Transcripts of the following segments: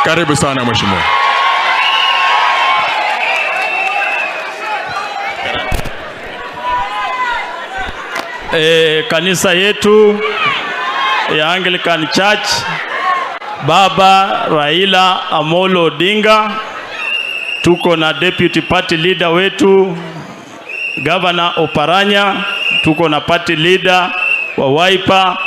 Karibu sana mheshimiwa. Kanisa yetu ya Anglican Church, Baba Raila Amolo Odinga, tuko na deputy party leader wetu Governor Oparanya, tuko na party leader wa Wiper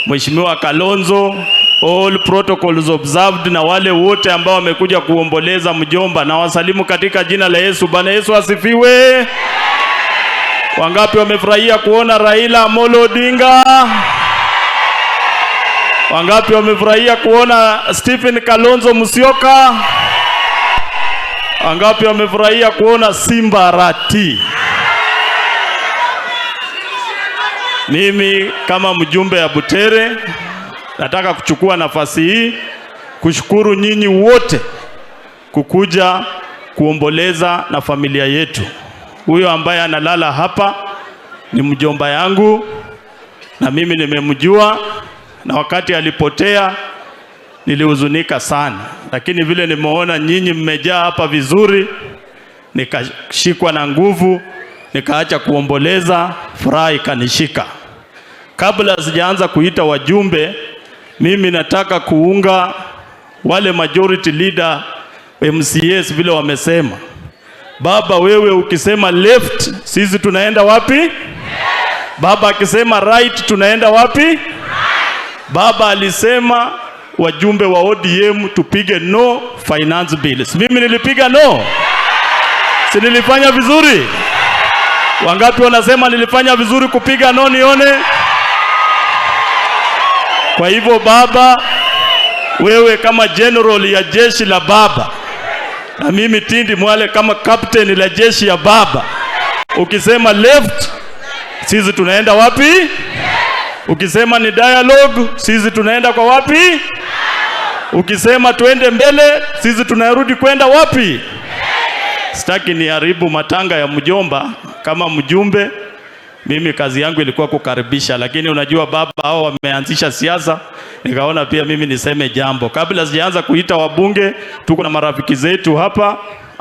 Mheshimiwa Kalonzo, all protocols observed, na wale wote ambao wamekuja kuomboleza mjomba, na wasalimu katika jina la Yesu. Bwana Yesu asifiwe. Wangapi wamefurahia kuona Raila Amolo Odinga? Wangapi wamefurahia kuona Stephen Kalonzo Musyoka? Wangapi wamefurahia kuona Simba Arati? Mimi kama mjumbe ya Butere nataka kuchukua nafasi hii kushukuru nyinyi wote kukuja kuomboleza na familia yetu. Huyo ambaye analala hapa ni mjomba yangu na mimi nimemjua, na wakati alipotea nilihuzunika sana, lakini vile nimeona nyinyi mmejaa hapa vizuri, nikashikwa na nguvu, nikaacha kuomboleza, furaha ikanishika. Kabla sijaanza kuita wajumbe, mimi nataka kuunga wale majority leader MCAs vile wamesema. Baba, wewe ukisema left, sisi tunaenda wapi? Baba akisema right, tunaenda wapi? Baba alisema wajumbe wa ODM tupige no finance bills. Mimi nilipiga no, si nilifanya vizuri? Wangapi wanasema nilifanya vizuri kupiga no? Nione. Kwa hivyo baba, wewe kama general ya jeshi la baba na mimi Tindi Mwale kama captain la jeshi ya baba, ukisema left, sisi tunaenda wapi? Ukisema ni dialogue, sisi tunaenda kwa wapi? Ukisema tuende mbele, sisi tunarudi kwenda wapi? Sitaki niharibu matanga ya mjomba kama mjumbe. Mimi kazi yangu ilikuwa kukaribisha, lakini unajua baba hao wameanzisha siasa, nikaona pia mimi niseme jambo. Kabla sijaanza kuita wabunge, tuko na marafiki zetu hapa.